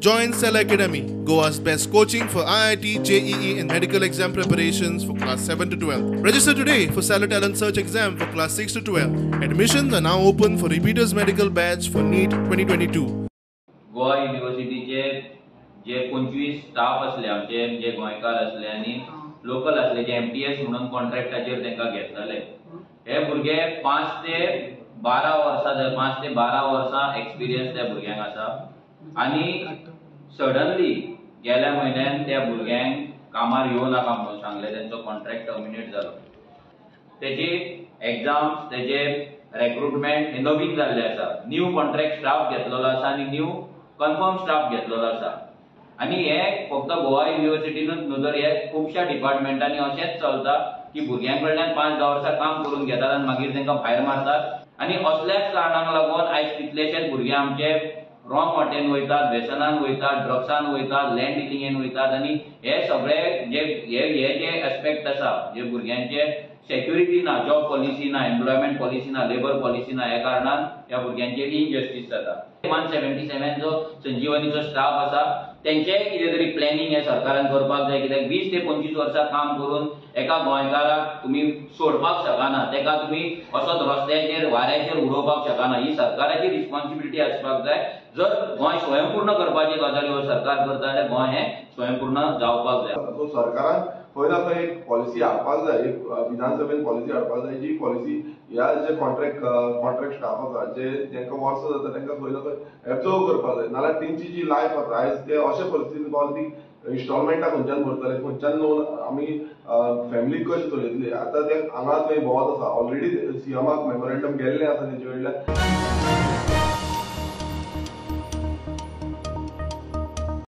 Join Cell Academy, Goa's best coaching for IIT, JEE and medical exam preparations for class 7 to 12. Register today for Cellar Talent Search exam for class 6 to 12. Admissions are now open for repeaters medical batch for NEET 2022. Goa युनिव्हर्सिटीचे जे 25 staff असले आमचे, जे गोंयकार असले आनी local असले, जे MTS म्हणून कॉन्ट्रॅक्टाचेर तांकां घेतलेले, हे भुरगे 5 ते 12 वर्सां, 5 ते 12 वर्सां एक्सपिरियन्स त्या भुरग्यांक आसा. आनी सडनली गेल्या म्हयन्यान त्या भुरग्यांक कामार येवं नाका म्हणून सांगलें, तेंचो कॉन्ट्रॅक्ट टर्मिनेट जालो. तेजी एग्जाम्स, तेजे रेक्रुटमेंट हे नवीन जाल्ले आसा. न्यू कॉन्ट्रॅक्ट स्टाफ घेतलेलो आसा आनी न्यू कन्फर्म स्टाफ घेतलेलो आसा. आनी हे फक्त गोवा युनिव्हर्सिटीनूच न्हू, तर हे खुबश्या डिपार्टमेंटांनी अशेंच चलता की भुरग्यां कडल्यान 5-10 वर्सां काम करून घेतात आनी मागीर तांकां भायर मारतात. आनी असल्याच कारणांक लागून आयज कितलेशेच भुरगे आमचे रॉंग वाटेन वयतात, व्यसनान वयतात, ड्रग्सान वयतात, लँड डिलिंगेन वयतात. आनी हे सगळे जे हे जे एस्पेक्ट आसा, जे भुरग्यांचे सेक्युरिटी ना, जॉब पॉलिसी ना, एम्प्लॉयमेंट पॉलिसी ना, लेबर पॉलिसी ना, ह्या कारणान ह्या भुरग्यांचेर इनजस्टीस जाता. 177 जो संजीवनीचो स्टाफ आसा तेंचेय कितें तरी प्लॅनिंग हे सरकारान करपाक जाय, कित्याक 20 ते 25 वर्सां काम करून एका गोंयकाराक तुमी सोडपाक शकना, तेका तुमी असोच रस्त्याचेर वाऱ्याचेर उडोवपाक शकना. ही सरकाराची रिस्पॉन्सिबिलिटी आसपाक जाय. जर गोंय स्वयंपूर्ण करपाची गजाल हो सरकार करता जाल्यार गोंय हें स्वयंपूर्ण जावपाक जाय. सो सरकारान खंय ना खंय एक पॉलिसी हाडपाक जाय, एक विधानसभेन पॉलिसी हाडपाक जाय, जी पॉलिसी ह्या जे कॉन्ट्रॅक्ट स्टाफ आसा, जे जांकां वर्सां जाता तांकां खंय ना खंय एब्जॉर्व करपाक जाय. नाल्यार तेंची जी लायफ आसा आयज ते अशे परिस्थितीन पावले ती इन्स्टॉलमेंटां खंयच्यान भरतले, खंयच्यान लोन आमी फॅमिलीक कशें चलयतले. आतां ते हांगा थंय भोंवत आसा. ऑलरेडी सीएमाक मेमोरेंडम गेल्लें आसा तेंचे कडल्यान.